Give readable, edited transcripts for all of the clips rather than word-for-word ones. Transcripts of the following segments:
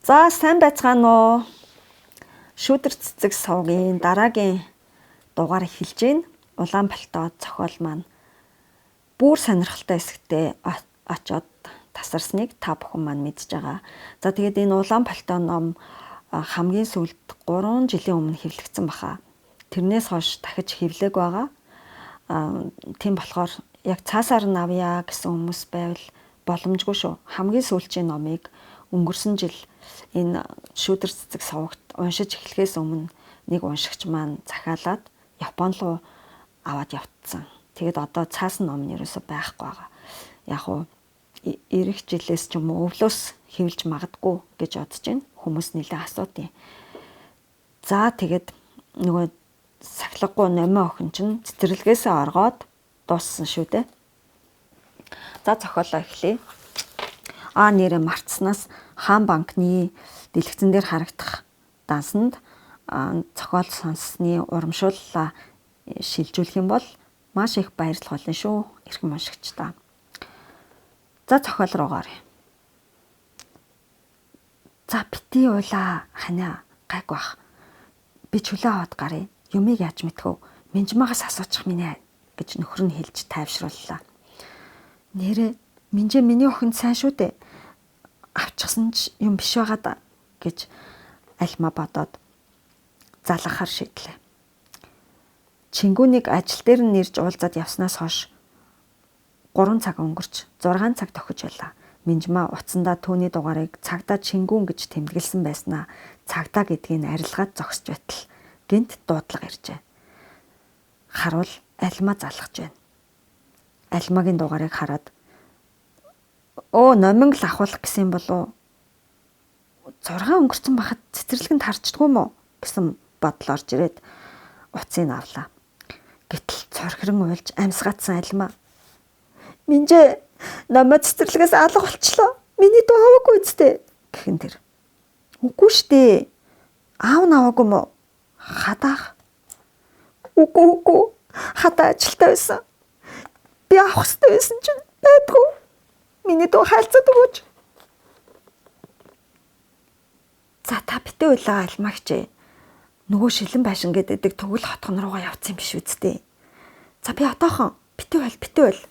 За сайн байцгаана уу? Шүүдэр цэцэг сувгийн дараагийн дугаар эхэлж байна. Улаан пальто зохиол маань бүр сонирхолтой хэсэгтээ очоод тасарсныг та бүхэн маань мэдж байгаа. За тэгээд энэ Улаан пальто ном хамгийн сүүлд 3 жилийн өмнө хэвлэгдсэн баха. Тэрнээс хойш дахиж хэвлээг байгаа. Тийм болохоор яг цаасаар нь авъя гэсэн хүмүүс байвал боломжгүй шүү. Хамгийн сүүлчийн номыг өнгөрсөн жил энэ шүүдэр цэцэг сувагт уншиж эхлэхээс өмнө нэг уншигч маань захиалаад Япон руу аваад явтсан. Тэгээд одоо цаасан ном нь ерөөсөй байхгүй байгаа. Яг уу ирэх жилээс ч юм уу өвлөөс хэвлж магадгүй гэж бодож байна. Хүмүүс нэлээд асуудیں۔ За тэгээд нөгөө сахилгагүй номин охин чинь цэцэрлэгээсээ оргоод дууссан шүү дээ. За зохиолоо эхлэе. А нэрэ мартснаас Хаан банкны дэлгэцэн дээр харагдах дансанд зохиол сонссны урамшууллаа шилжүүлэх юм бол маш их баярлах болно шүү, эрхэм уншигчдаа. За зохиол руугаа оръё. За бити уйлаа ханиа гайг бах. Би чөлөө аваад гарыг. Юмыг яаж мэдхв? Минжмаагаас асуучих минь ээ гэж нөхөр нь хэлж тайвшрууллаа. Нэрэ минжээ миний охин сайн шүү дээ. Авчихсан ч юм биш байгаа да гэж альма бодоод залгахаар шийдлээ. Чингүүнийг ажил дээр нь нэрж уулзаад явснаас хойш 3 цаг өнгөрч 6 цаг тохиж байлаа. Минжмаа утсандаа түүний дугаарыг цагдаа Чингүүн гэж тэмдэглэсэн байснаа цагдаа гэдгийг арилгаад зогсож байтал гинт дуудлага иржээ. Харуул альма залгаж байна. Альмагийн дугаарыг хараад өө номинг л авахулах гэсэн болов 6 өнгөрцөн байхад цэцэрлэгэнд харчдгүй юм уу гэсэн бодол орж ирээд утсыг авлаа. Гэтэл цорхирон уйлж амьсгаатсан альма. Минжээ номоо цэцэрлэгээс алга болчлоо. Миний дүү аваагүй үсттэй гэх тэр. Үгүй штэ. Аав нь аваагүй мó? Хадаах. Үгүй үгүй. Хадаа ажилтаа байсан. Би авах хэрэгтэй байсан чинь байдгүй. Миний дүү хайлцаад өгөөч. За та битээ уйлаа альмагч. Нөгөө шилэн байшин гэдэг төгөл хотгон руугаа явцсан юм биш үсттэй. За би одоохон битээ байл битээ байл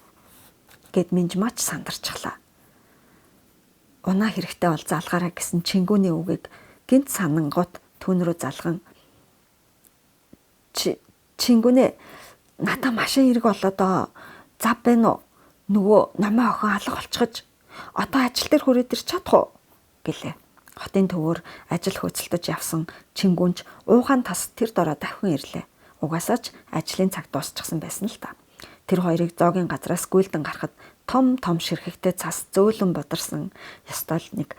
гэд минжмаач сандарчлаа. Унаа хэрэгтэй бол залгаараа гэсэн чингүүний үгийг гинт санангууд түүн рүү залган чингүүнээ надаа машин хэрэг болоо доо. Зав байна уу? Нөгөө номоо охин алга болчихож одоо ажил дээр хүрээд ирч чадах уу гэлээ. Хотын төвөөр ажил хөөцөлдөж явсан чингүнч уугаан тас тэр дороо давхин ирлээ. Угаасаа ч ажлын цаг дуусчихсан байсан л та. Тэр хоёрыг зоогийн газраас гүйлдэн гарахад том том ширхэгтэй цас зөөлөн бударсан ёстой л нэг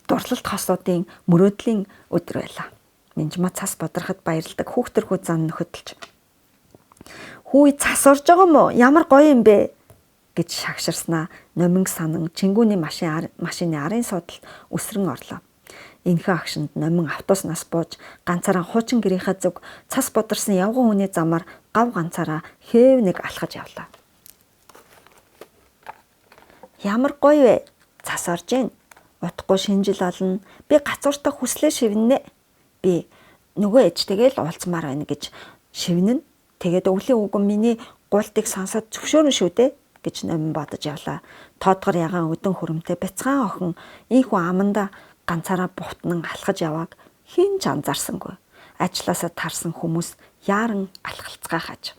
дурлалт хосуудын мөрөөдлийн өдөр байлаа. Минжма цас будрахад баярладаг хүүхдэрхүү зан нөхөдөлж. Хүү цас орж байгаа мó? Ямар гоё юм бэ? Гэж шагширснаа номинг санан чингүүний машины арын суудалд өсрөн орлоо. Энэхүү агшинд номин автобуснаас бууж ганцаараа хуучин гэрийнхээ зүг цас бударсан явган хүний замаар гав ганцаараа хээв нэг алхаж явлаа. Ямар гоё вэ? Цас орж ийн. Утгагүй шинжил олно. Би гацууртаа хүслээ шивнэ. Би нөгөө ээжтэйгээ л уулзмаар байна гэж шивнэ. Тэгээд өвлийн үгэн миний гуултыг сонсоод зөвшөөрнө шүү дээ гэж номин бодож явлаа. Тоодгор ягаан өдөн хөрөмтэй бяцхан охин ийхүү аманда ганцаараа бутнан алхаж явааг хэн ч анзаарсангүй. Ажлаасаа тарсан хүмүүс яаран алхалцгаахаж.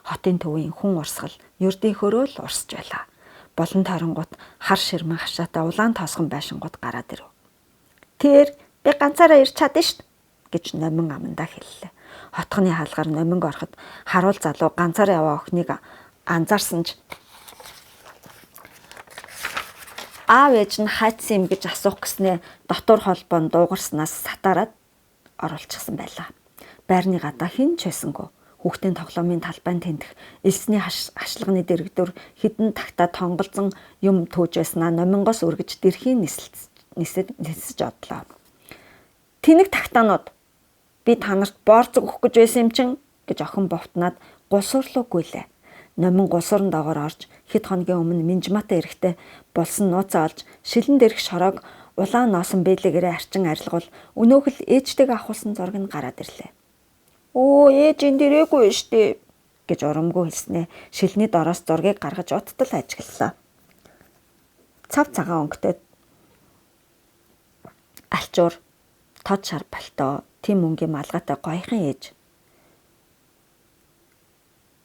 Хотын төвийн хүн урсгал ердийн хөрөөл урсж байлаа. Болон тойронгууд хар ширмэн хашаатай улаан тоосгон байшингууд гараад ирэв. Тэр би ганцаараа ирч чадна шд гэж номин амандаа хэллээ. Хотхны хаалгаар номинг ороход харуул залуу ганцаараа яваа охиныг анзаарсан ч аав ээж нь хайцсан юм гэж асуух гэснээ дотор холбоон дуугарснаас сатаарад оруулчихсан байлаа. Байрны гадаа хэн ч байсангүй. Хүүхдийн тоглоомын талбайн тентэх элсний хашлагны дэрэгдүр хідэн тагтаа тонголзон юм төөж байснаа номингоос өргөж дэрхийн нисэж одлоо. Тэнэг тагтаанууд би та нарт боорцог өгөх гэж байсан юм чин гэж охин бовтнаад гулсуурлуу гүйлээ. Номин гулсуурн доогоор орж хэд хоногийн өмнө Минжматай эрэхтэй болсон нууцаа олж шилэн дээрх шороог Улаан носон бэлэгээрээ арчин арилгуул өнөөх л ээжтэйгээ авахулсан зураг нь гараад ирлээ. Өө ээж энэ дэрээгүй штэ гэж урамгүй хэлснээ шилний дороос зургийг гаргаж уттал ажиглалаа. Цав цагаан өнгөтэй алчуур тод шар пальто тэм мөнгийн малгайтай гоёхан ээж.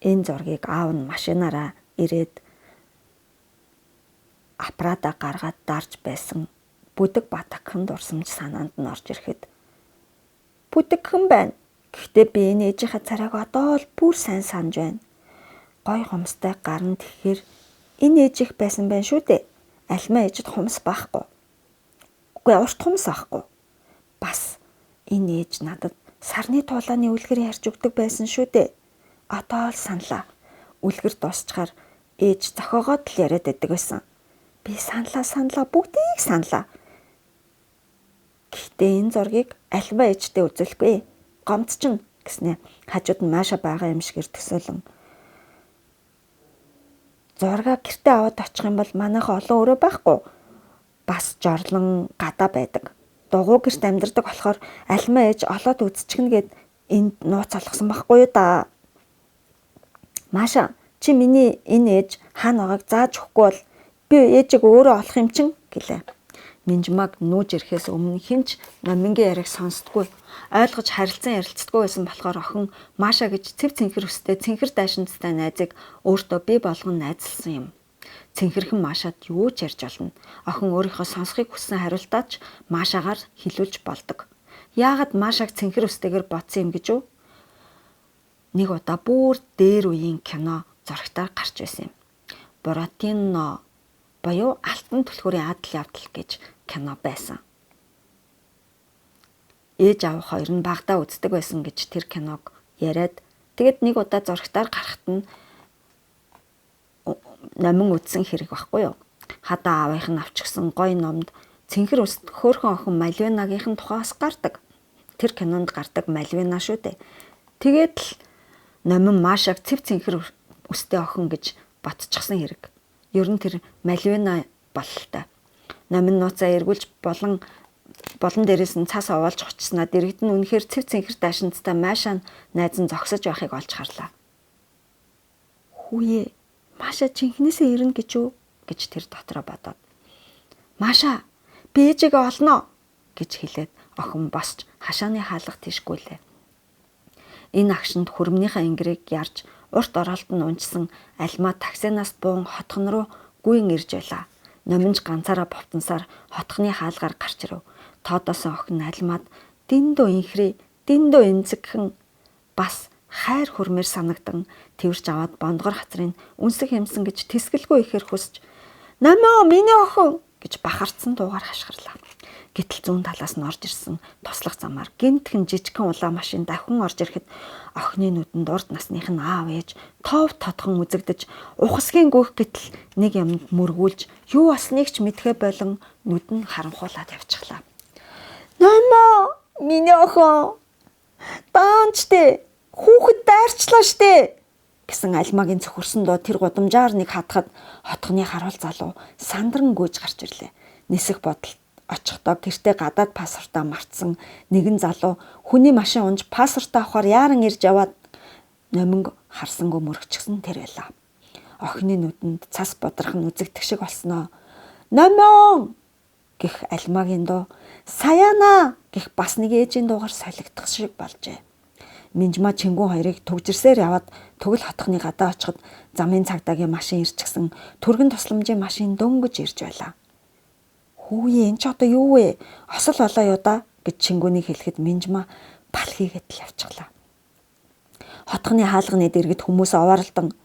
Энэ зургийг аав нь машинаараа ирээд аппарата гаргаад дарж байсан бүдэг батагхан дурсамж санаанд нь орж ирэхэд бүдэгхэн байна. Гэхдээ би энэ ээжийнхээ царайг одоо л бүр сайн санаж байна. Гой хумстай гарн тэгэхээр энэ ээж их байсан байх шүү дээ. Альмаа ээжид хумс байхгүй. Үгүй урт хумс байхгүй. Бас энэ ээж надад сарны туулааны үлгэр ярьж өгдөг байсан шүү дээ. Одоо л саналаа. Үлгэр дуусчаар ээж зохиогоод л яриад байдаг байсан. Би саналаа бүгдийг саналаа. Гэхдээ энэ зургийг альмаа ээжтэй үзүүлэхгүй. Гомдчихно гэснээ хажууд нь Маша байгаа юм шиг төсөөлөн. Зургаа гэртээ аваад очих юм бол манайха олон өрөө байхгүй. Бас жорлон гадаа байдаг. Дугуй гэрт амьдардаг болохоор альмаа ээж олоод үзчихнэ гэд энд нууц олгосон байхгүй юу да. Маша чи миний энэ ээж хаана байгааг зааж өгөхгүй бол би ээжийг өөрөө олох юм чин гэлээ. Минжмаг нүүж ирэхээс өмнө хинч номингийн яриаг сонсдгүй. Ойлгож харилцан ярилцдаггүй байсан болохоор охин Маша гэж цэв цэнхэр өстэй цэнхэр дайшинцтай найзыг өөртөө бий болгон найзалсан юм. Цэнхэрхэн Машад юу ч ярьж олно. Охин өөрийнхөө сонсохыг хүссэн хариултаа ч Машагаар хэлүүлж болдог. Яагаад Машаг цэнхэр өстэйгээр бодсон юм гэж үү? Нэг удаа бүр дээр үеийн кино зурагтаар гарч байсан юм. Буратино буюу Алтан түлхүүрийн адал явдал гэж кино байсан. Ээж аав хоёр нь багадаа үздэг байсан гэж тэр киног яриад тэгэд нэг удаа зурагтаар гарахад нь номин үзсэн хэрэг байхгүй юу? Хадаа аавынх нь авчихсан гоё номд цэнхэр үст хөөрхөн охин Мальвинагийнх нь тухай бас гардаг. Тэр кинонд гардаг Мальвина шүү дээ. Тэгээд л номин Машаг цэв цэнхэр өстэй охин гэж ботчихсан хэрэг. Ер нь тэр Мальвина бололтой. Номин нууцаа эргүүлж болон дээрээс нь цас овоолж очсноо дэрэгд нь үнэхээр цэв цэнхэр дайшинцтай Маша найз нь зогсож байхыг олж харлаа. Хүүе Маша жинхнээсээ ирнэ гэж үү гэж тэр дотроо бодоод. Маша би ээжигээ олно гэж хэлээд охин босч хашааны хаалга тийшгүүлээ. Энэ агшинд хүрмнийхээ ингэрийг ярьж урт оролт нь унжсан альмаа таксинаас буун хотхон руу гүйн ирж байлаа. Номинж ганцаараа бовтонсаар хотхны хаалгаар гарч ирэв. Тоодоосон охин альмаад дэндүү инхрээ, дэндүү эмзэгхэн бас хайр хүрмээр санагдан тэрч аваад бондгор хацрын үнсэх юмсан гэж тэсгэлгүй ихээр хүсч "Номоо миний охин" гэж бахарцсан дуугаар хашгирлаа. Гэтэл зүүн талаас нь орж ирсэн туслах замаар гинтхэн жижигхэн улаан машин давхин орж ирэхэд охины нүдэнд урд насных нь аав ээж тов тодхон үзэгдэж ухасгийн гүөх гэтэл нэг юмд мөргүүлж юу болсныг ч мэдхээ болон нүд нь харанхуулаад явчихлаа. Номоо миний охин даанчтэй хүүхэд дайрчлаа штэ гэсэн альмагийн цөхөрсөн дуу тэр гудамжаар нэг хатахад хотхны харуул залуу сандран гүйж гарч ирлээ. Нисэх бодол очихдоо гэртээ гадаад паспортаа мартсан нэгэн залуу хүний машин унж паспортаа авахар яаран ирж яваад номинг харсангүй мөрөгчихсөн тэр байлаа. Охины нүдэнд цас бодрох нь үзэгдэх шиг болсноо. Номон гэх альмагийн дуу Саяна гэх бас нэг ээжийн дуугаар солигдох шиг болжээ. Минжма чингүн хоёрыг түгжирсээр яваад төгөл хотхны гадаа очиход замын цагдаагийн машин ирчихсэн түргэн тусламжийн машин дөнгөж ирж байлаа. Хүүе энэ ч одоо юу вэ? Осол болоо юу да гэж чингүнийг хэлэхэд Минжма бал хийгээд л явчихлаа. Хотхны хаалганы дэргэд хүмүүс овооролдон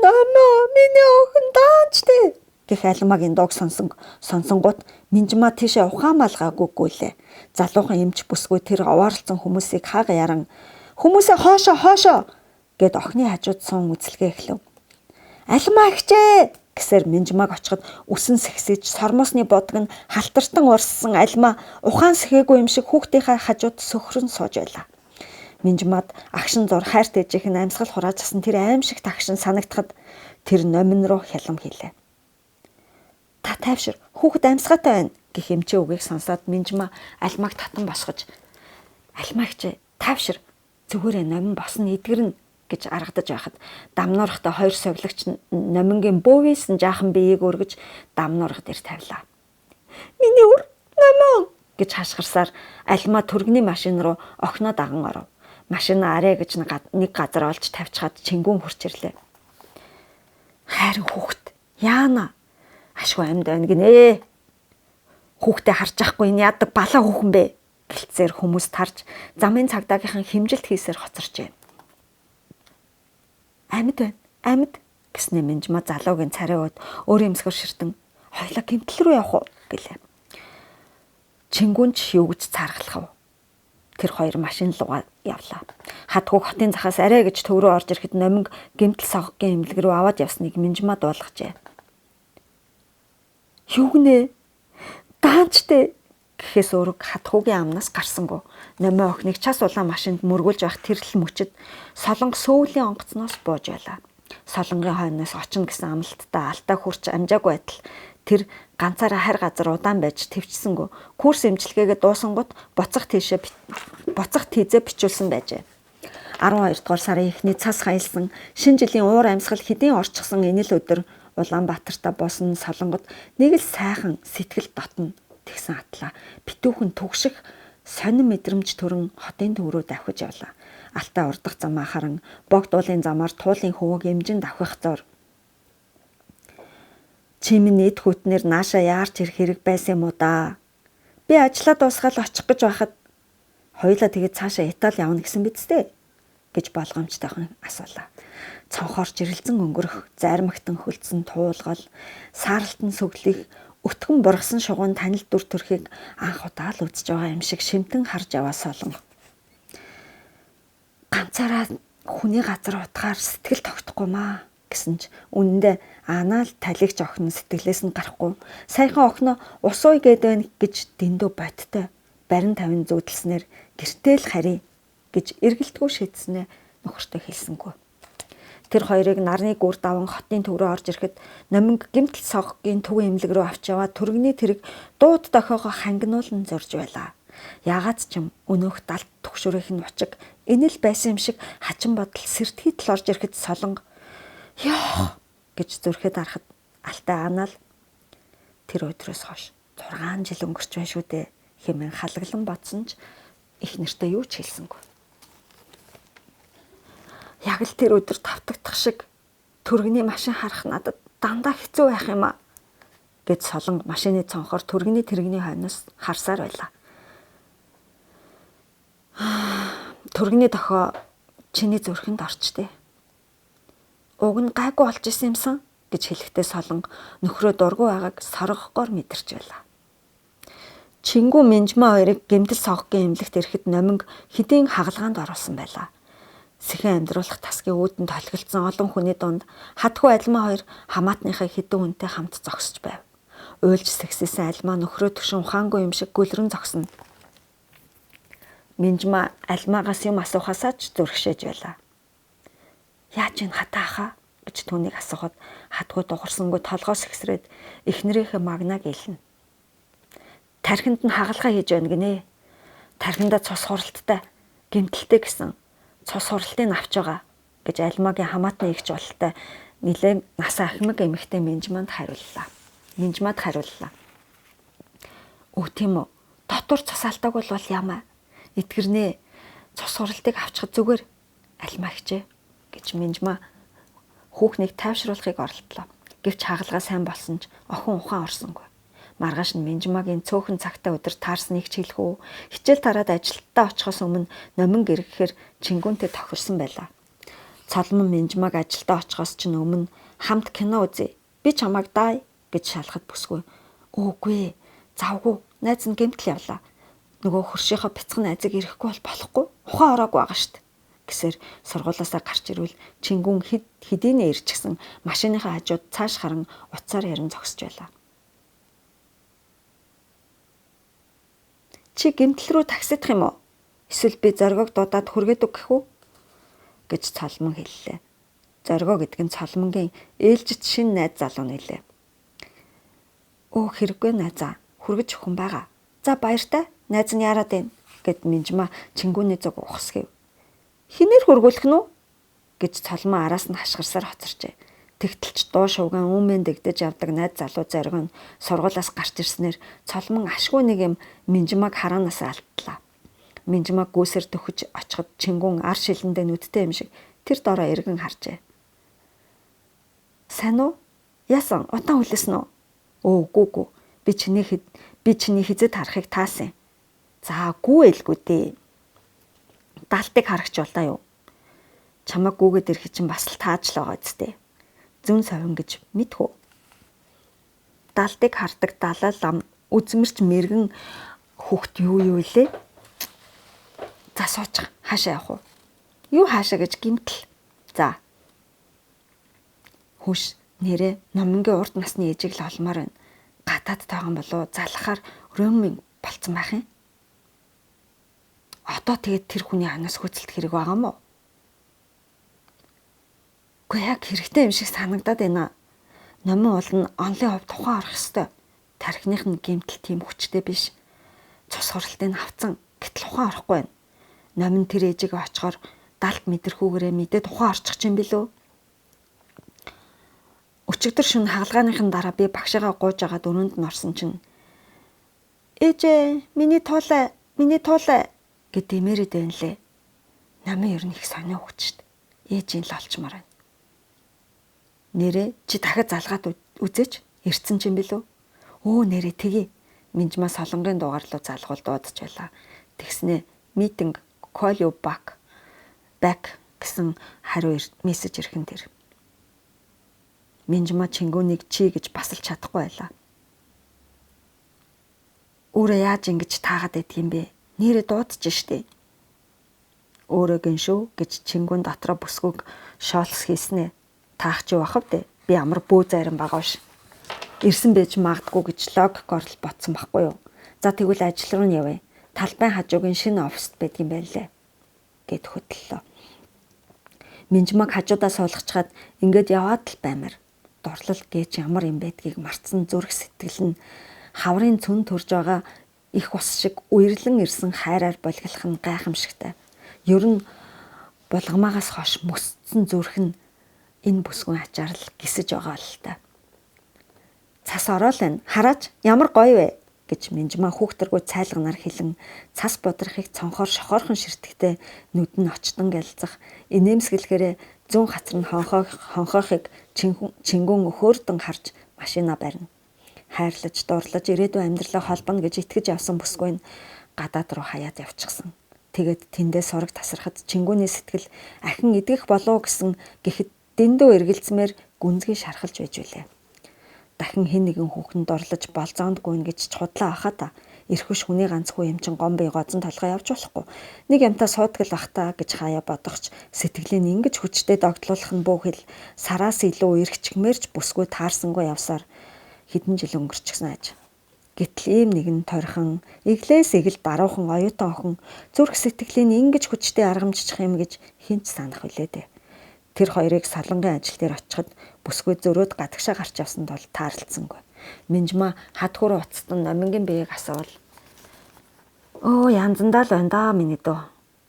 "Номоо миний охин даанчтэй" гэх альмагийн дууг сонсонгууд Минжма тийшээ ухаан малгаагүй гүйлээ. Залуухан эмч бүсгүй тэр овооролцсон хүмүүсийг хаг яран хүмүүсээ хоошоо хоошоо гэд охины хажууд суун үзлэгээ эхлэв. Альмаа ихчээ гэсээр Минжмаг очиход үсэн сэгсэж сормоосны бодог нь халтартан урссан альмаа ухаан сэхээгүй юм шиг хүүхдийнхээ хажууд сөхрөн сууж байлаа. Минжмад агшин зур хайрт ээжийнх нь амьсгал хурааж асан тэр аимшигт агшин санагдахад тэр номин руу хялам хийлээ. Та тайвшир, хүүхэд амьсгаатай байна гэх эмчийн үгийг сонсоод Минжма Алмааг татан босгож, Алмаа хчээ, тайвшир, зүгээрээ номин босно эдгэрнэ гэж аргадаж байхад дамнуурхтай хоёр совилогч номингийн бөөвийсэн жаахан биеийг өргөж дамнуурга дээр тавилаа. Миний үр номин гэж хашгирсаар Алмаа түргэний машин руу охиноо даган оров. Машина арай гэж нэг газар олж тавьчихад чингүн хурч ирлээ. Хайрын хүүхэд яана ашгүй амьд байна гинэ. Хүүхдээ харж ахгүй энэ яадаг балаа хүүхэн бэ гэлцээр хүмүүс тарж замын цагдаагийнхан хэмжилт хийсээр хоцорчээ. Амьд байна. Амьд гэснээ Минжма залуугийн царай ууд өөр юмсгэр ширтэн хоёлаа гэмтэл рүү явах уу гэлээ. Чингүн ч юу гэж цааргалах вэ? Тэр хоёр машин руугаа явлаа. Хатгуу хотын захаас арай гэж төв рүү орж ирэхэд номинг гэмтэл соггийн эмнэлэг рүү аваад явсныг Минжма дуулгажээ. Юу гинэ? Даанчтэй гэхээс өөрөг хатгуугийн амнаас гарсангүй. Номин охиныг час улаан машинд мөргүүлж явах тэрл мөчөд Солонго сөүлийн онгоцноос бууж байлаа. Солонгын хойноос очино гэсэн амлалттай алтаа хурч амжаагүй байтал тэр ганцаараа харь газар удаан байж төвчсөнгөө. Курс эмчилгээгээ дуусангууд буцах тийзээ бичүүлсэн байжээ. 12 дугаар сарын эхний цас хаялсан шинэ жилийн уур амьсгал хэдийн орчихсон энэ л өдөр Улаанбаатартаа буусан Солонгод нэг л сайхан сэтгэл дотно тэгсэн атлаа. Битүүхэн түгших сонин мэдрэмж төрөн хотын төв рүү давхиж явлаа. Алтай урдах замаа харан богд уулын замаар туулын хөвөг эмжин давхих зур. Чи минь эд хүтнэр нааша яарч ирэх хэрэг байсан юм уу да? Би ажлаа дуусгаад очих гэж байхад хоёулаа тэгээд цаашаа Итали явна гэсэн биз дээ гэж болгоомжтойхон асуулаа. Цонхоор жирэлзэн өнгөрөх, зармагтан хөлдсөн туулгал, сааралтан сөглөх, өтгөн бургасан шугуун танил дүр төрхийг анх удаа л үзэж байгаа юм шиг шимтэн харж яваа Солонго. Ганцаараа хүний газар утгаар сэтгэл тогтохгүй маа гэсэн ч үнэндээ анаал талигч охин сэтгэлээс нь гарахгүй. Саяхан охиноо ус ууй гээд байна гэж дэндүү бодтой. Барин тавин зүүдэлснээр гэртэл харъя гэж эргэлтгүй шийдснээ нөхөртөө хэлсэнгүй. Тэр хоёрыг нарны гүр даван хотын төв рүү орж ирэхэд номинг гэмтэл соггийн төв эмнэлэг рүү авч яваа түргэний тэрэг дууд дохиогоо хангинуулан зорж байлаа. Яагаад ч юм өнөөх далд түгшүүрийнх нь учиг энэ л байсан юм шиг хачин бодол сэртгэл орж ирэхэд Солонго ёох гэж зүрхэд харахад алтай анаал тэр өдрөөс хойш 6 жил өнгөрч байна шүү дээ хэмээн халаглан бодсон ч их нэртэй юу ч хэлсэнгүй. Яг л тэр өдөр тавтагдах шиг түргэний машин харах надад дандаа хэцүү байх юм а гэж Солонго машины цонхоор түргэний тэрэгний хойноос харсаар байлаа. Түргэний дохио чиний зүрхэнд орчдээ. Уг нь гайгүй болж исэн юмсан гэж хэлэхдээ Солонго нөхрөө дургүй байгааг соргохгоор мэдэрч байлаа. Чингү Минжмаа хоёрыг гэмтэл соггийн эмнэлэгт ирэхэд номинг хэдийн хагалгаанд оруулсан байлаа. Сэхэн амьдруулах тасгийн үүдэн толгилдсон олон хүний дунд хатхуу Алмаа хоёр хамаатныхаа хэдэн хүнтэй хамт зогсож байв. Уйлж сэгсээсэн Алмаа нөхрөө төшин ухаангүй юм шиг гүлрэн зогсно. Минжмаа Алмаагаас юм асуухасаа ч зүрхшээж байлаа. Яаж энэ хатаа хаа гэж түүнийг асуухад хатгүй дугарсангүй толгоос ихсрээд эхнэрийнхээ магнаг илнэ. Тархинд нь хагалгаа хийж байна гинэ. Тархиндаа цус хуралдтай гэмтэлтэй гэсэн цус хуралтыг авч байгаа гэж Алмаагийн хамаатны эгч бололтой нилээн нас ахмаг эмэгтэй Минжманд хариуллаа. Минжмад хариуллаа. Өө тийм үү? Дотор цус алдааг бол ямаа. Эдгэрнэ. Цус хуралтыг авчихад зүгээр Алмаа хичээ гэж Минжма хүүхнийг тайвшруулахыг оролдлоо. Гэвч хагалгаа сайн болсон ч охин ухаан орсонгүй. Маргааш нь Минжмагийн цөөхөн цагтаа өдөр таарсныг ч хэлэх үү. Хичээл тараад ажилдаа очихоос өмнө номин гэргэхээр чингүнтэй тохирсон байлаа. Цолмон Минжмаг ажилдаа очихоос ч өмнө хамт кино үзье. Би чамайг даа гэж шалахад бүсгүй. Үгүй ээ. Завгүй. Найз нь гэмтэл явлаа. Нөгөө хөршийнхөө бяцхан найзыг ирэхгүй бол болохгүй. Ухаан ороогүй байгаа штт. Гэсээр сургуулаасаа гарч ирвэл чингүн хэд хэдийнэ ирчихсэн машиныхаа хажууд цааш харан утсаар ярин зогсож байлаа. Чи гэмтэл рүү таксидах юм уу? Эсвэл би зоргог дуудаад хүргээд өгөх үү? гэж Цолмон хэллээ. Зоргоо гэдэг нь Цолмонгийн ээлжит шин найз залуу нэлээ. Өө хэрэггүй найзаа. Хүргэж өгөх хүн байгаа. За баяртай. Найз нь яарад байна гэд Минжма Чингүний зүг ухсгэв. Хинээр хүргүүлэх нь үү гэж Цолмон араас нь хашгирсаар хоцорчээ. Тэгтэл ч дуу шууган үүмэн дэгдэж явдаг найз залуу зориг нь сургуулиас гарч ирснээр Цолмон ашгүй нэг юм Минжмаг хараанаас алдлаа. Минжмаг гүйсэр төхөж очиход Чингүн ар шилэндээ нүдтэй юм шиг тэр доороо эргэн харжээ. Сайн уу? Яасан? Удаан хүлээсэн үү? Өө үгүй үгүй. Би чиний хизэд харахыг таасан. За гүү элгүй дээ. Даалтыг харагч болоо юу? Чамайг гүүгээд ирэхэд чинь бас л тааж л байгаа үсттэй. Зүүн совин гэж мэдхүү. Даалтыг хардаг далаа лам үзмэрч мэрэгэн хүүхд юу юу илээ? За суучих. Хаашаа явах уу? Юу хаашаа гэж гимтэл. За. Хүш нэрээ номингийн урд насны ээжийг л олмоор байна. Гадаад тойгон болов залхахаар рөминг болцсон байх юм. Одоо тэгээд тэр хүний анаас хөөцөлт хэрэг байгаа мó? Үгүй яг хэрэгтэй юм шиг санагдаад байна. Номин уул нь онлын хувьд тухайн орох ёстой. Тархиных нь гэмтэл тийм хүчтэй биш. Цус хуралтыг авцсан. Гэтэл ухаан орохгүй байна. Номин тэр ээжигээ очихоор далд мэдрэхүүгээрээ мэдээд ухаан орчих юм билүү? Өчигдөр шөнө хагалгааныхын дараа би багшигаа гуйж агаад өрөөнд нь орсон чинь ээжээ миний туулай миний туулай гэд дэмээрэд байна лээ. Намын ер нь их сонио хөвч шít. Ээжийн л олчмоор байна. Нэрээ чи дахиад залгаад үзээч эртсэн чинь билүү? Өө нэрээ тэгье. Минжмаа солонгын дугаар руу залгуул дуудаж байлаа. Тэгснэ meeting call you back гэсэн хариу мессеж ирхэн тэр. Минжма Чингүнийг чи гэж бас л чадахгүй байлаа. Өөрөө яаж ингэж таагаад байдг юм бэ? Нэрээ дуудаж штэ. Өөрөө гин шүү гэж Чингүн дотроо бүсгүйг шоолс хийснэ. Таах чи бахав дээ. Би ямар бөө зайран байгаа ш. Ирсэн байж магадгүй гэж логикоор л ботсон байхгүй юу? За тэгвэл ажил руу нь явъя. Талбайн хажуугийн шинэ оффист байдаг юм байна лээ гэд хөтлөлөө. Минжмаг хажуудаа суулгачаад ингээд яваад л баймар. Дурлал гэж ямар юм байдгийг мартсан зүрх сэтгэл нь хаврын цүн төрж байгаа их ус шиг үерлэн ирсэн хайраар болгох нь гайхамшигтай. Ер нь булгамаагаас хойш мөсцсөн зүрх нь энэ бүсгүйн ачаар л гисэж байгаа л та. Цас ороол байна. Хараач ямар гоё вэ гэж Минжмаа хүүхдэргүй цайлганаар хэлэн цас будрахыг цонхоор шохоорхон ширтгэхдээ нүд нь очтон гялцах инээмсэглэхээрээ зүүн хацар нь хонхоохыг Чингүн өхөөрдөн харж машина барина. Хайрлаж дурлаж ирээдүйн амьдралаа холбоно гэж итгэж явсан бүсгүй нь гадаад руу хаяад явчихсан. Тэгээд тэндээ сураг тасархад Чингүний сэтгэл ахин эдгэх болов гэсэн гэхэд дэндүү эргэлзмээр гүнзгий шархалж байж билээ. Дахин хэн нэгэн хүүхэн дурлаж болзоонд гүйн гэж ч худлаа ахаа та. Эрхүш хүний ганц хүү юм чин гомби гозон толгой явж болохгүй. Нэг юмтаа суудгал бах та гэж хаяа бодохч сэтгэлийг ингэж хүчтэй догтлуулах нь бөөх хэл сараас илүү эрхчгмээрч бүсгүй таарсангүй явсаар хэдэн жил өнгөрчихсөн аж. Гэтэл ийм нэгэн тойрхон эглээс эгэл даруухан оюутан охин зүрх сэтгэлийг ингэж хүчтэй аргамжчих юм гэж хэн ч санах билээ дээ. Тэр хоёрыг Солонгын ажил дээр очиход бүсгүй зөрөөд гадагшаа гарч явсан тул таарлцсангүй. Минжма хадхүр уцтан номингийн биеийг асуувал өө янзандаа л байна да миний дөө.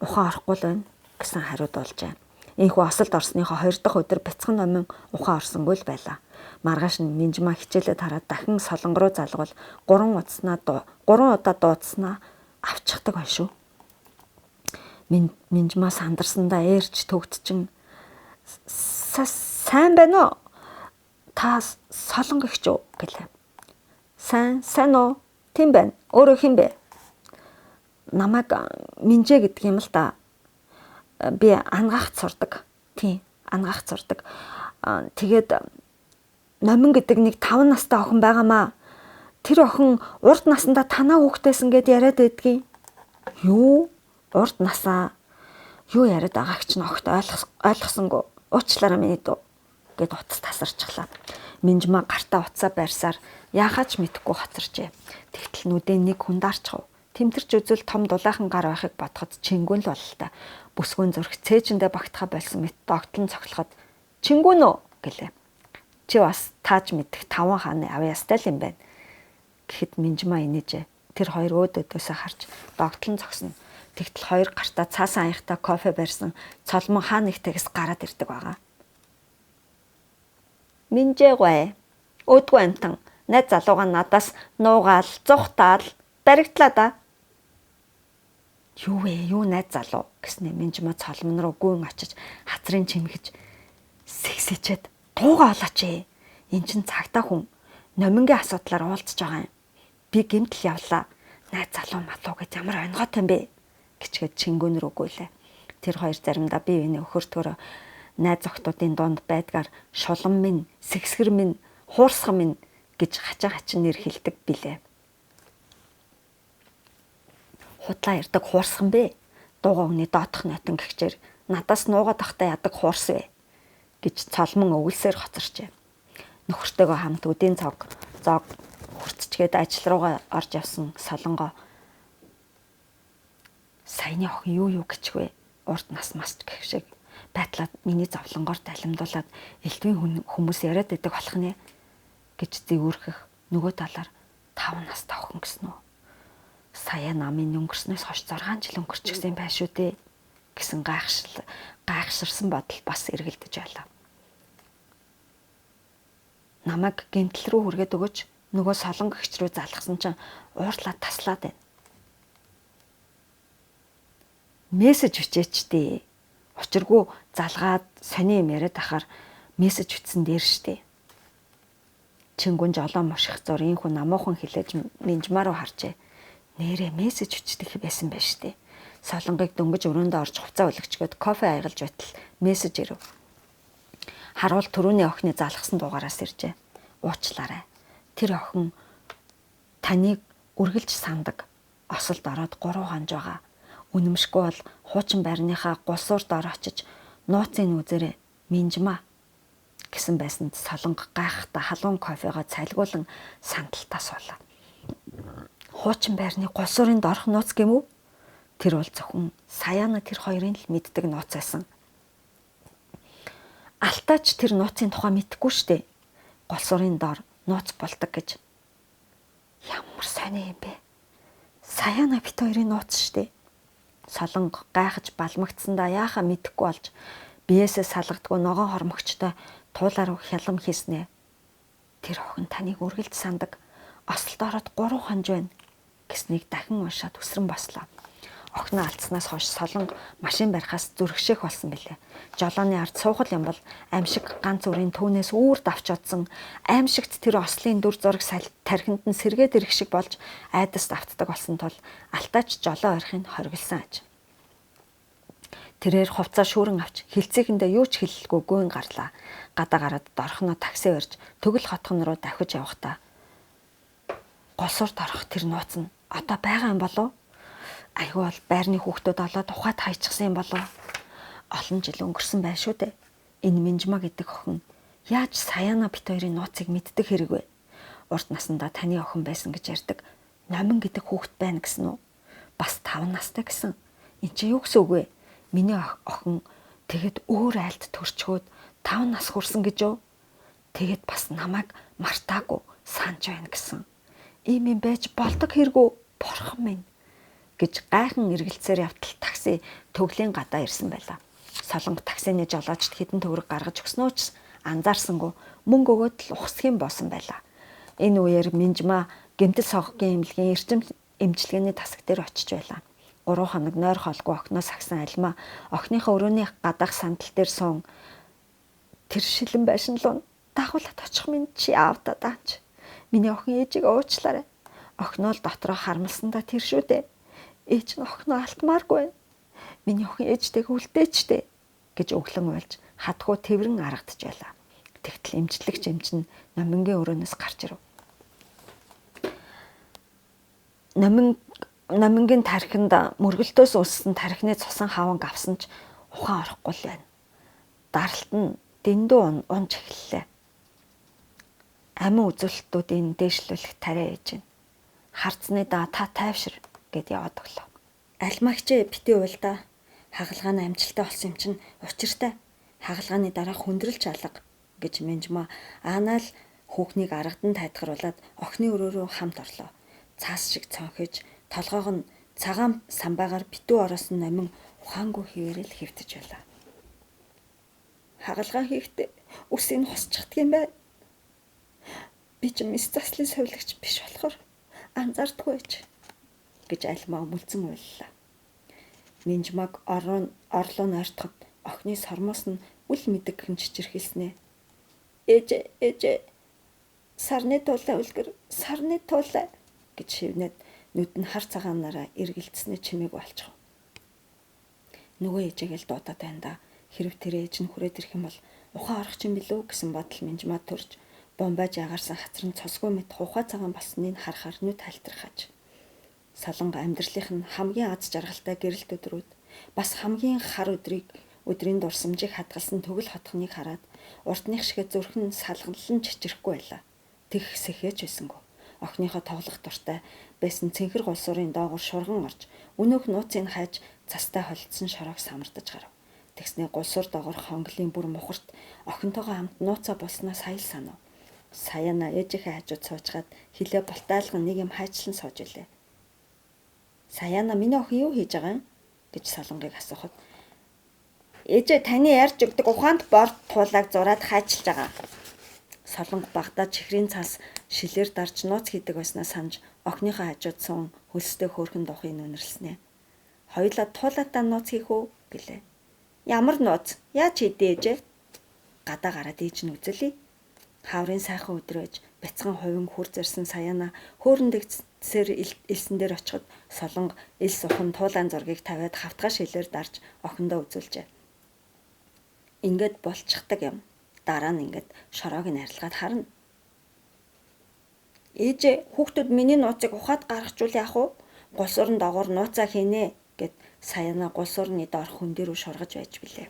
Ухаан орохгүй л байна гэсэн хариуд болжээ. Энэхүү осолд орсныхоо 2 дахь өдөр бяцхан номин ухаан орсонгүй л байлаа. Маргааш нь Минжма хичээлээ тараад дахин Солонго руу залгуул 3 удаа дуудснаа авчихдаг байна шүү. Минжма сандарсандаа ээрч төгдчин сайн байна уу? Та Солонго ихч үү гэлээ. Сайн уу? Тийм байна. Өөрөө хэн бэ? Намайг Минжээ гэдэг юм л да. Би ангаахт сурдаг. Тийм, ангаахт сурдаг. Тэгээд Номин гэдэг нэг 5 настай охин байгаамаа. Тэр охин урд насандаа танаа хүүхдээсэн гэд яриад байдгийг. Юу? Урд насаа юу яриад байгааг ч огт ойлгосонгүй. Уучлаарай миний дүү гэд утас тасарчлаа. Минжма гартаа утсаа байрсаар яахаач мэдэхгүй хоцорчээ. Тэгтэл нүдэн нэг хүн даарчхав. Тэмтэрч үзвэл том дулаахан гар байхыг бодоход Чингүн л бололтой. Бүсгүйн зүрх цээжиндээ багтахаа болсон мэт догтлон цоглоход Чингүн үү гэлээ. Чи бас тааж мэдэх таван хааны авьяастай л юм байна. Гэхэд Минжмаа инээжээ. Тэр хоёр өөд өдөөсөө харж догтлон зогсно. Тэгтэл хоёр гартаа цаасан аяхтай кофе барьсан Цолмон хаа нэгтээс гараад ирдэг байгаа. Минжээгой. Өөдгөө амтан найз залуугаа надаас нуугаал, зугтаал, баригдлаа да. Юу вэ? Юу найз залуу гэснээ Минжмаа Цолмон руу гүн очиж хацрын чимгэж сэгсээчээд дууга олооч ээ. Эн чин цагтаа хүн номингийн асуудлаар уулзж байгаа юм. Би гэмтэл явлаа. Найз залуу малуу гэж ямар онгойтой юм бэ? Гэчгээд чингүүн рүү гүйлээ. Тэр хоёр заримдаа бие биенээ өхөртгөрөө найз охтуудын дунд байдгаар шулам минь, сэгсгэр минь, хуурсган минь гэж хачаа хачин нэр хэлдэг билээ. Худлаа ярддаг хуурсган бэ? Дууга өгний доотх нойтон гихчээр надаас нуугаад ахтай ядаг хуурс вэ? Гэж Цолмон өвөлсөөр хоцорчээ. Нөхөртөөгөө хамт үдийн цог зог хүртчгээд ажил руугаа орж явсан Солонгоо саяны охин юу юу гэчвэ? Урд нас масч гэх шиг байтлаад миний зовлонгоор далимдуулаад элдвийн хүмүүс яриад байдаг болох нэ гэж зэвүүрхэх нөгөө талаар 5 настай охин гэсэн үү? Сая намын өнгөрснөөс хойш 6 жил өнгөрчихсэн юм байна шүү дээ гэсэн гайхширсан бодол бас эргэлдэж байлаа. Намайг гэмтэл рүү хүргээд өгөөч нөгөө Солонго гэгч рүү залгасан чинь уурлаад таслаад байна. Мессеж бичээч дээ. Учиргүй залгаад сони юм яриад ахаар мессеж бичсэн дээр штэ. Чингүн жолоо муших зур энэ хүн намуухан хилээж Минжмаа руу харжээ. Нэрээ мессеж бичдэг байсан байж штэ. Солонгыг дөнгөж өрөөндөө орж хувцас өлгчгөөд кофе аягалж байтал мессеж ирэв. Харуул түрүүний охины залгасан дугаараас иржээ. Уучлаарай. Тэр охин таныг үргэлж сандаг. Осолд ороод 3 хонж байгаа. Үнэмшгүй бол хуучин байрныхаа гулсуур дор очиж нууцын үзэрэ Минжмаа гэсэн байсанд Солонго гайхахта халуун кофегоо цайлгуулан сандалтаа суулаа. Хуучин байрны гулсуурын дорх нууц гэм үү? Тэр бол зөвхөн Саяна тэр хоёрын л мэддэг нууц байсан. Алтаач тэр нууцын тухай мэдэхгүй штэ. Голсуурын дор нууц болдог гэж. Ямар сони юм бэ? Саяна бит хоёрын нууц штэ. Солонго гайхаж балмагдсандаа яхаа мэдэхгүй болж биесээ салгадгүй ногоон хормогчтой туулаар хялам хийснэ. Тэр охин таныг үргэлж сандаг. Осолд ороод 3 хонж байна гэснийг дахин уншаад өсрөн бослоо. Охиноо алдснаас хойш Солонго машин барихаас зүрхшээх болсон билээ. Жолооны ард суухал юм бол амьшиг ганц үрийн түүнээс үүр давч одсон аимшигт тэр ослын дүр зураг тархинд нь сэргээд ирэх шиг болж айдас автдаг болсон тул алтаач жолоо орихыг хоригдсан аж. Тэрээр хувцаа шүүрэн авч хилцээхэндээ юу ч хэлэлгүй гүйн гарлаа. Гадаа гараад дорхноо такси барьж төгөл хотхон руу давхиж явахдаа голсуурт орох тэр нууц нь одоо байгаа юм болов? Айгүй бол байрны хүүхдүүд олоод ухаад хайчихсан юм болов? Олон жил өнгөрсөн байна шүү дээ. Энэ Минжмаа гэдэг охин яаж Саяна бит хоёрын нууцыг мэддэг хэрэг вэ? Урд насандаа таны охин байсан гэж ярьдаг Номин гэдэг хүүхэд байна гэсэн үү? Бас 5 настай гэсэн. Энд чи юу гэсэн үг вэ? Миний охин тэгэд өөр айлд төрчгөөд 5 нас хүрсэн гэж юу? Тэгэд бас намайг мартаагүй санаж байна гэсэн. Ийм юм байж болдог хэрэгүү бурхан минь гэж гайхан эргэлцээр явтал такси төглийн гадаа ирсэн байлаа. Солонго таксины жолоочд хэдэн төгрөг гаргаж өгснөө ч анзаарсангүй мөнгө өгөөд л ухсхийн болсон байлаа. Энэ үеэр Минжмаа гэмтэл сонгогийн эмнэлгийн эрчим эмчилгээний тасаг дээр очиж байлаа. 3 хоног нойр холгүй охиноо сагсан альмаа охиныхоо өрөөний гадаах сандал дээр суун тэр шилэн байшин луу дагуулад очих минь чи аавда даач. Миний охин ээжийг уучлаарай. Охиноо л дотроо харамлсандаа тэр шүү дээ. Ээж нь охиноо алтмааргүй байна. Миний охин ээжтэйг үлдээч дээ гэж өглөн уйлж хатхуу тэрэн аргадж байлаа. Тэгтэл эмчлэгч эмч нь номингийн өрөөнөөс гарч ирэв. Номингийн тархинд мөргөлтөөс өссөн тархины цусан хаванг авсан ч ухаан орохгүй л байна. Даралт нь дэндүү унж эхэллээ. Амин үзүүлэлтүүдийн дээшлүүлэх тариа ээж нь. Харцны да та тайвшир гэд яваад өглөө. Алмагч бити уйлдаа хагалгаа нь амжилттай болсон юм чинь учиртай. Хагалгааны дараа хүндрэлч алга гэж Минжмаа анаал Хүүхнийг аргадан тайтгаруулад охины өрөө рүү хамт орлоо. Цаас шиг цонхиж толгойг нь цагаан самбаагаар битүү ороосон номин ухаангүй хэвээрэл хэвтэж байлаа. Хагалгаа хийхдээ үсийг хосчихдаг юм байна. Би ч мэс заслын совилогч биш болохоор анзаардаггүй байж гэж Альмаа өмөлзөн уйллаа. Минжмаг орон орлоо нойртоход охины сормоос нь үл мэдэг хэн чичирхэлснэ. Ээж ээж сарны туулай үлгэр сарны туулай гэж шивнэд нүд нь хар цагаанаараа эргэлдснээ чимээг болчих. Нөгөө ээжээгээл дуудаад байна да. Хэрв тэр ээж нь хүрээд ирэх юм бол ухаан орох юм билүү гэсэн бодол Минжмаа төрж бомбаж ягарсан хацран цосгүй мэт ухаа цагаан болсныг харахаар нүд халтархаж. Солонго амьдралынх нь хамгийн аз жаргалтай гэрэлт өдрүүд бас хамгийн хар өдрийг өдрийн дурсамжийг хадгалсан төгөл хотхныг хараад урдных шигэ зүрхэн салгалан чичрэхгүй байлаа. Тэг сэхэж байсангүй. Охиныхоо тоглох дуртай байсан цэнхэр гулсуурын доогуур шурган орж өнөөх нууцыг хайж цастай холдсон шороог самардаж гарав. Тэгснээ гулсуур доогоор хонглын бүр мухарт охинтойгоо хамт нууцаа болсноо сая л санав. Саяна ээжийнхээ хажууд суучгаад хилээ бултаалган нэг юм хайчлан сууж илээ. Саяна миний охин юу хийж байгаа юм гэж Солонгыг асуухад ээжээ таны ярьж өгдөг ухаанд борд туулааг зураад хайчилж байгаа. Солонго багтаа чихрийн цас шилээр дарж нууц хийдэг байснаа санаж охиныхоо хажууд суун хөлстэй хөөрхөн духыг нүнэрлснэ. Хоёулаа туулаатай нууц хийх үү гэлээ. Ямар нууц? Яаж хийдэ ээжээ? Гадаа гараад ээж нь үзэлье. Хаврын сайхан өдөр байж бяцхан хувин хүр зэрсэн Саяна хөөрөндөгсөр элсэн дээр очиход Солонго элс ухан туулаан зургийг тавиад хавтгай шилээр дарж охиндоо үзүүлжээ. Ингээд болчихдаг юм. Дараа нь ингээд шороог нь арилгаад харна. Ээжээ хүүхдүүд миний нууцыг ухаад гаргachвал яах вэ? Гулсуурн доогоор нууцаа хийнэ гэд Саяна гулсуурны доорх хүн дээр шургаж байж билээ.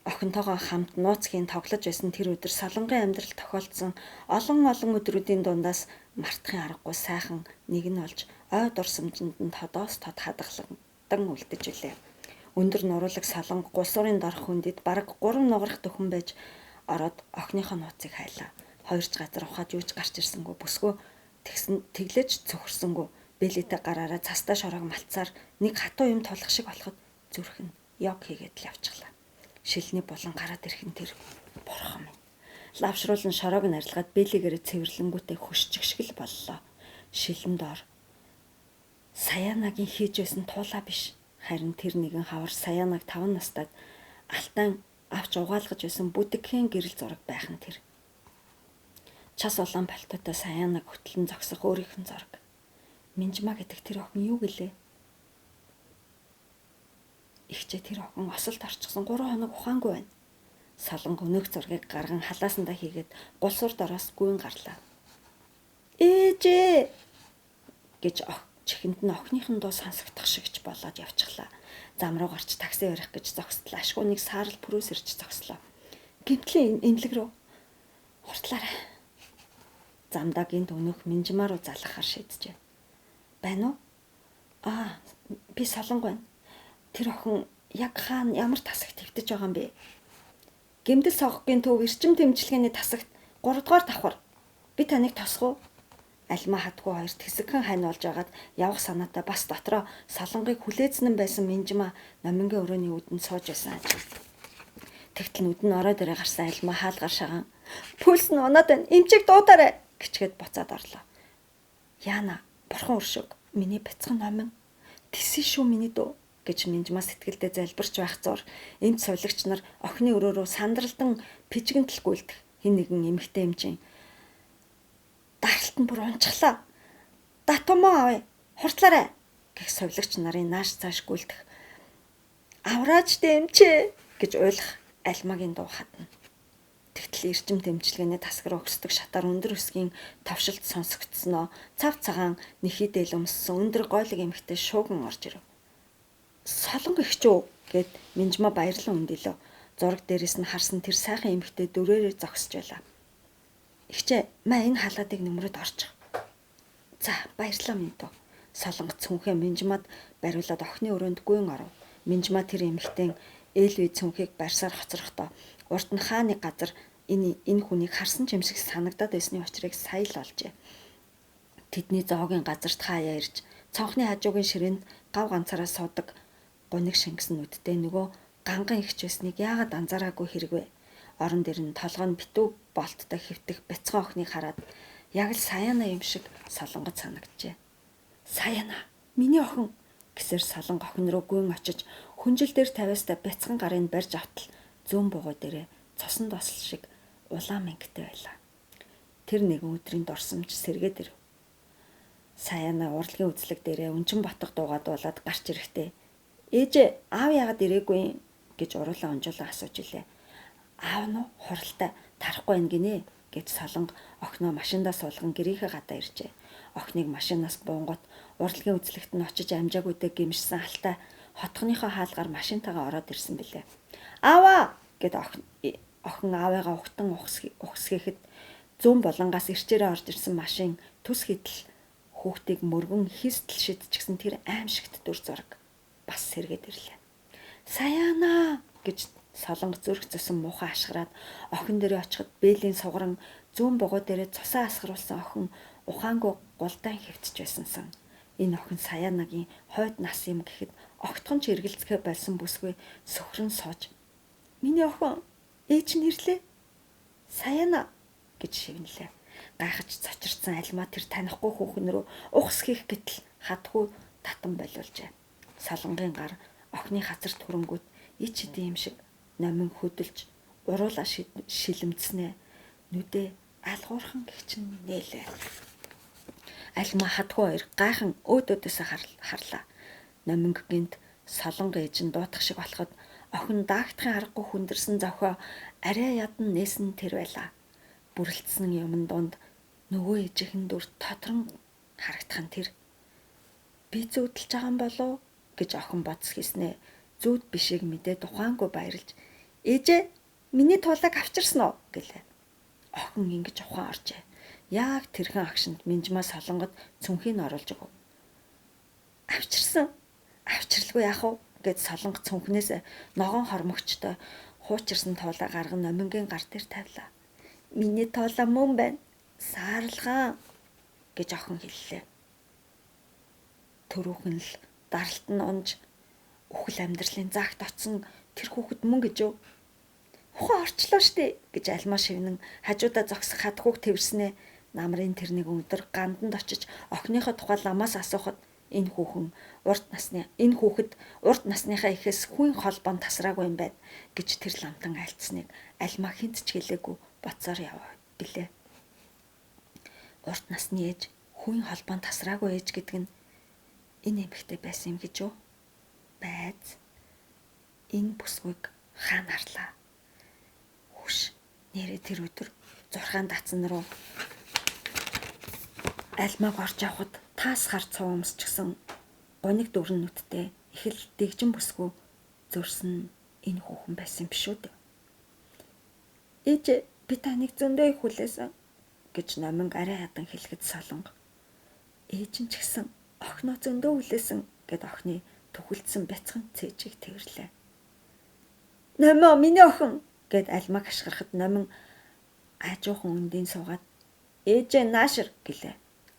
Охинтойгоо хамт нууц хийн тоглож байсан тэр өдөр Солонгын амьдрал тохиолдсон олон олон өдрүүдийн дундаас мартахын аргагүй сайхан нэг нь болж ой дурсамжинд нь тодоос тод хадгалан үлдэж билээ. Өндөр нуруулаг Солонго гулсуурын доорх хүндэд бараг 3 нугарах дөхөн байж ороод охиныхоо нууцыг хайлаа. Хоёрч газар ухаад юуч гарч ирсэнгүй бүсгүй тэгсэн тэглэж цөхөрсөнгөө бэлэтэй гараараа цастай шороог малтсаар нэг хатуу юм тулах шиг болоход зүрх нь йог хийгээд л явчихлаа. Шилний булан гараад ирэх нь тэр бурхан минь. Лавшруулан шороог нь арилгаад бэлэгээрээ цэвэрлэнгүүтээ хөшчих шиг л боллоо. Шилэн доор Саянагийн хийж байсан туулаа биш. Харин тэр нэгэн хавар Саянаг 5 настайд алтан авч угаалгаж байсан бүдэгхэн гэрэл зураг байх нь тэр. Час улаан пальтотой Саянаг хөтлөн зогсох өөрийнх нь зураг. Минжма гэдэг тэр охин юу гэлээ? Ихчээ тэр охин осолд орчихсон 3 хоног ухаангүй байна. Солонго өнөөх зургийг гарган халаасандаа хийгээд гулсуур дороос гүйн гарлаа. Ээжээ гэж чихэнд нь охиных нь дуу сонсогдох шигч болоод явчихлаа. Зам руу гарч такси барих гэж зогстлоо. Ашгүй нэг саарал пүрүүс ирж зогслоо. Гимтлийн эмнэлэг рүү хурдлаарай. Замдаа гинт өнөөх Минжмаа руу залгахаар шийджээ. Байна уу? Аа, би Солонго байна. Тэр охин яг хаана ямар тасагт хэвтэж байгаа юм бэ? Гэмтэл сонгогийн төв эрчим тэмцэлгээний тасагт 3 дугаар давхар. Би таныг тосох уу? Альмаа хатгүй хоёрт хэсэгхэн хань болж агаад явах санаатай бас дотроо Солонгыг хүлээцнэн байсан Минжмаа номингийн өрөөний үүдэнд сууж байсан аж. Тэгтэл нүд нь орой дээрээ гарсан Альмаа хаалгаар шагаан пульс нь унаад байна. Эмчийг дуудаарай гэчгээд буцаад орлоо. Яна бурхан өршөг. Миний бяцхан номин тэсэн шүү миний дүү гэж Минжмаа сэтгэлдээ залбирч байх зур эмч сувилагч нар охины өрөө рүү сандралдан пижгэнтэл гүйлдэх хин нэгэн эмэгтэй эмчийн даралт нь бүр унчглаа. Датумоо авъя. Хурдлаарай гэх сувилагч нарын нааш цааш гүйлдэх. Авраач дэмчээ гэж уйлах Альмагийн дуу хадна. Тэгтэл эрчим дэмжлэгээний тасгар өгсдөг шатаар өндөр өсгийн товшилт сонсогдсноо цав цагаан нэхийдэл өмссөн өндөр гойлог эмэгтэй шууган орж ирэв. Солонго ихч үү гэд Минжмаа баярлан өндөлөө. Зураг дээрээс нь харсан тэр сайхан эмэгтэй дөрөөрөө зогсож байлаа. Ихчээ, маа энэ халаадыг нөмрөд орчих. За, баярлалаа минь дөө. Солонго цүнхээ Минжмад бариулаад охины өрөөнд гүйн оров. Минжма тэр эмэгтэй ээлвий цүнхийг барьсаар хоцрохдоо урд нь хааны газар энэ хүнийг харсан ч юм шиг санагдаад байсны учрыг сая л олжээ. Тэдний зоогийн газарт хаяа ирж цонхны хажуугийн ширээнд гав ганцаараа суудаг гуниг шингэсэн нүдтэй нөгөө ганган ихч байсныг яагаад анзаараагүй хэрэг вэ? Орон дээр нь толгой нь битүү болттой хэвтэх бяцхан охиныг хараад яг л Саяна юм шиг солонгод санагджээ. Саяна, миний охин гэсээр солонго охин руу гүн очиж хүнжил дээр тавиастай бяцхан гарын барьж автал зүүн бугуй дээрээ цосон досол шиг улаан мангитай байлаа. Тэр нэгэн өдрийн дурсамж сэргээд ирэв. Саяна урлагийн үзлэг дээрээ өнчин ботго дуугаа дуулаад гарч ирэхдээ "Ээжээ, аав яагаад ирээгүй юм?" гэж уруулаа унжуулан асууж илээ. "Аав нь хуралтай тарахгүй байна гинэ" гэж солонго охиноо машиндаа суулган гэрийнхээ гадаа иржээ. Охиныг машинаас буунгот урлагийн үзлэгт нь очиж амжаагүйдээ гэмшсэн алтай хотхоныхоо хаалгаар машинтайгаа ороод ирсэн билээ. "Ааваа!" гэд охин аавыгаа ухтан ухсгэхэд зүүн булангаас ирчээрээ орж ирсэн машин түс хитл хүүхдийг мөргөн хистэл шидчихсэн тэр аимшигт дүр зураг бас сэргээд ирлээ. "Саяна!" гэж солонго зүрх зүсэн муухай ашгараад охин дээрээ очиход бээлийн сугаран зүүн бугуй дээрээ цусаа асгаруулсан охин ухаангүй гулдаан хэвтэж байсансан. Энэ охин Саянагийн хойд нас юм гэхэд огтхон ч эргэлзэхээ болсон бүсгүй сөхрөн сууж "Миний охин ээж нь ирлээ. Саяна" гэж шивнэлээ. Гайхаж цочирдсан альмаа тэр танихгүй хүүхэн рүү ухс хийх гэтэл хадгүй татан болиулжээ. Солонгийн гар охины хазарт хүрэнгүүт ич хэдийн юм шиг номин хөдөлж уруулаа шилэмцснээ нүдээ алгуурхан гэгчин нээлээ. Альмаа хадгүй хоёр гайхан өөд өөдөөсөө харлаа. Номинг гинт солонго ээж нь дуутах шиг болоход охин даагдахын аргагүй хүндэрсэн зохио арай ядан нээсэн тэр байлаа. Бүрэлдсэн юмн дунд нөгөө ээжийнхэн дүр тодрон харагдах нь тэр. Би зүүдэлж байгаа юм болов гэж охин бодс хийснээ зүүд бишийг мэдээд ухаангүй баярлж "Ээжээ, миний тулаг авчирсан уу?" гэлээ. Охин ингэж ухаан оржээ. Яг тэрхэн агшинд Минжмаа солонгод цүнхийг оруулж өгөв. "Авчирсан. Авчирлгүй яах вэ?" гэд солонго цүнхнээс ногоон хормогчтой хуучирсан туулаа гарган номингийн гар дээр тавилаа. "Миний туулаа мөн байна. Саарлгаан" гэж охин хэллээ. Төрүүхэн л даралт нь унж үхэл амьдралын загт очсон тэр хүүхэд мөн гэж юу? "Ухаан орчлоо штэ" гэж альмаа шивнэн хажуудаа зогсох хадхүүг тэрснээ намрын тэр нэг өдөр ганданд очиж охиныхоо тухай ламаас асуухад энэ хүүхэн урд насны энэ хүүхэд урд насныхаа ихээс хүн холбоонд тасраагүй юм байна гэж тэр ламтан айлтсныг альмаа хинт ч хэлээгүй боцоор яваа билээ. Урд насны ээж хүн холбоонд тасраагүй ээж гэдэг нь энэ эмэгтэй байсан юм гэж юу? Байз. Энэ бүсгүйг хаана харлаа? Хүш нэрээ тэр өдөр зурхаан датсан руу альмааг орж явхад таас хар цуу өмсчихсэн гуниг дөрн нүдтэй их л дэгжин бүсгүй зөрсөн энэ хүүхэн байсан юм биш үү? "Ээж, би таныг зөндөө их хүлээсэн" гэж номинг арай хатан хэлэхэд солонго. "Ээж нь ч гэсэн охиноо зөндөө хүлээсэн" гэд охины түхэлдсэн бяцхан цээжийг тэрвэрлээ. "Номоо, миний охин" гэд альмаг хашгирахад номин аажуухан өндийн суугаад "Ээжээ наашир" гэлээ.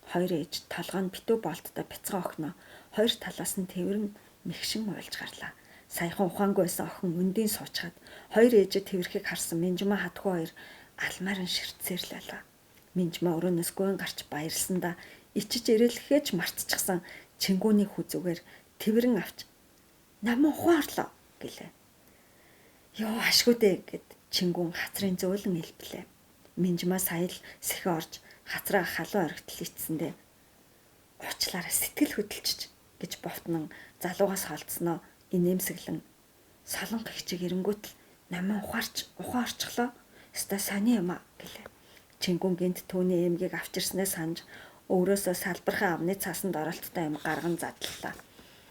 Хоёр ээж толгой нь битүү болттой бяцхан охиноо хоёр талаас нь тэврэн мэгшин уйлж гарлаа. Саяхан ухаангүй байсан охин өндийн суучхад хоёр ээжээ тэврэхийг харсан Минжмаа хатхуу хоёр алмаар нь ширтсээр л байлаа. Минжмаа өрөөнөөс гүн гарч баярлсандаа ичиж ирэлхэхээ ч мартчихсан чингүүний хүзүүгээр тэврэн авч "Наман ухаан орлоо" гэлээ. "Йоо ашгүй дээ" гэд чингүүн хацрын зөөлөн элбэлээ. Минжмаа сая л сэхэ орж хацраа халуун оргитол ицсэндээ уучлаарай сэтгэл хөдөлчиж гэж бовтнон залуугаас холдсноо инээмсэглэн солонго хичээг эрэнгүүт л наман ухаарч ухаан орчихлоо. Өстой сони юм а гэлээ. Чингүн гинт түүний эмгийг авчирснээ санаж өөрөөсөө салбархан авны цаасанд оролттой юм гарган задлалаа.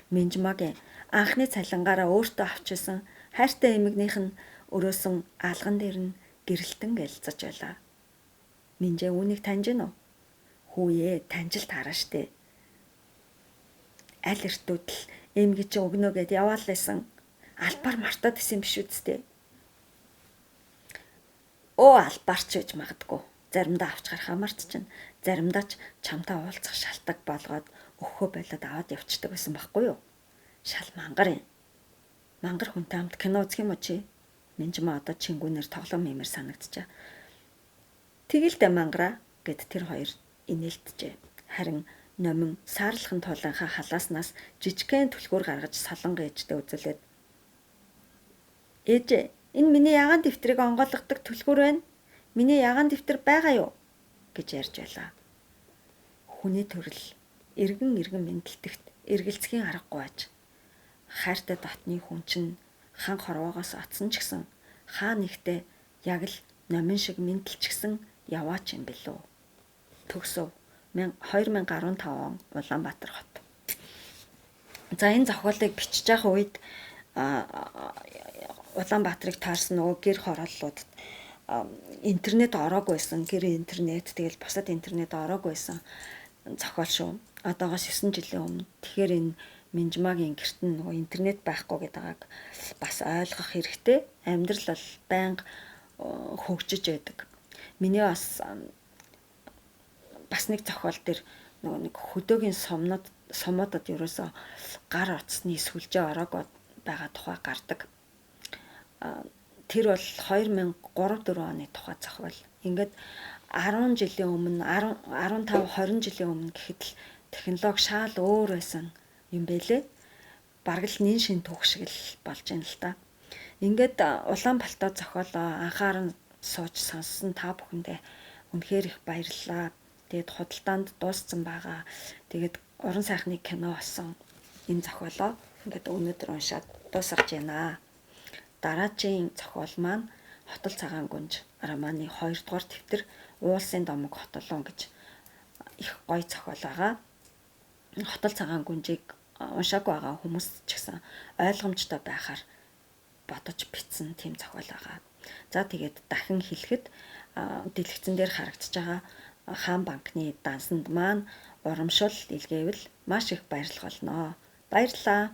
Минжмагийн анхны цалингаараа өөртөө авчирсан хайртай эмгнийх нь өрөөсөн алган дээр нь гэрэлтэн гэлцэж байлаа. Минжээ үүнийг таньж гин үү? Хүүе, таньж л таараа штэ. Аль эртүүд л эмги чи өгнө гэд яваал лсэн. Албаар мартаад исэн биш үсттэй. Өө албаарч гэж магадгүй. Заримдаа авч гарахаа мартчихна. Заримдаа ч чамтай уулзах шалтаг болгоод өхөө болоод аваад явчихдаг байсан байхгүй юу? Шал мангар юм. Мангар хүнтэй хамт кино үзэх юм уу чи? Минжмаа одоо чингүүнээр тоглоом юмэр санагдчихаа. Тэгэл дээ мангара гэд тэр хоёр инээлджээ. Харин номин саарлахын тулынхаа халааснаас жижигхэн түлхүүр гаргаж солонго ээжтэй үзүүлээд "Ээж, энэ миний ягаан дэвтрийг онгойлгодог түлхүүр байна. Миний ягаан дэвтэр байгаа юу?" гэж ярьж байлаа. Хүний төрөл эргэн эргэн мэндэлтэхт эргэлзэхийн аргагүй аж. Хайртай дотны хүн чинь хан хорвоогоос отсон ч гэсэн хаа нэгтээ яг л номин шиг мэндэлчихсэн яваач юм билүү. Төгсөв. 2015 он Улаанбаатар хот. За энэ зохиолыг бичиж байгаа үед Улаанбаатарыг таарсан нөгөө гэр хорооллуудад интернет ороогүй байсан. Гэр интернет тэгэл бусад интернет ороогүй байсан зохиол шүү. Одоогоос 9 жилийн өмнө. Тэгэхээр энэ Минжмагийн гэрт нь нөгөө интернет байхгүй гэдэг байгааг бас ойлгох хэрэгтэй. Амьдрал бол байнга хөгжиж байдаг. Миний бас нэг зохиол дээр нөгөө нэг хөдөөгийн сумуудад ерөөсөө гар утасны сүлжээ ороогүй байгаа тухай гардаг. Тэр бол 2003 4 оны тухай зохиол. Ингээд 10 жилийн өмнө 15 20 жилийн өмнө гэхэд л технологи шал өөр байсан юм бэлээ. Бараг л нин шин түүх шиг л болж байна л та. Ингээд улаан пальто зохиолоо анхааран сууж сонссон та бүхэндээ үнэхээр их баярлалаа. Тэгээд худалдаанд дууссан байгаа. Тэгээд уран сайхны кино болсон энэ зохиолоо ингээд өнөөдөр уншаад дуусгаж байна. Дараагийн зохиол маань Хотол цагаан гүнж романы 2 дугаар дэвтэр Уулсын домог хотолон гэж их гоё зохиол байгаа. Хотол цагаан гүнжийг уншаагүй байгаа хүмүүс ч гэсэн ойлгомжтой байхаар бодож бичсэн тийм зохиол байгаа. За тэгээд дахин хэлэхэд дэлгэцэн дээр харагдаж байгаа хаан банкны дансанд маань урамшуул илгээвэл маш их баярлах болно. Баярлалаа.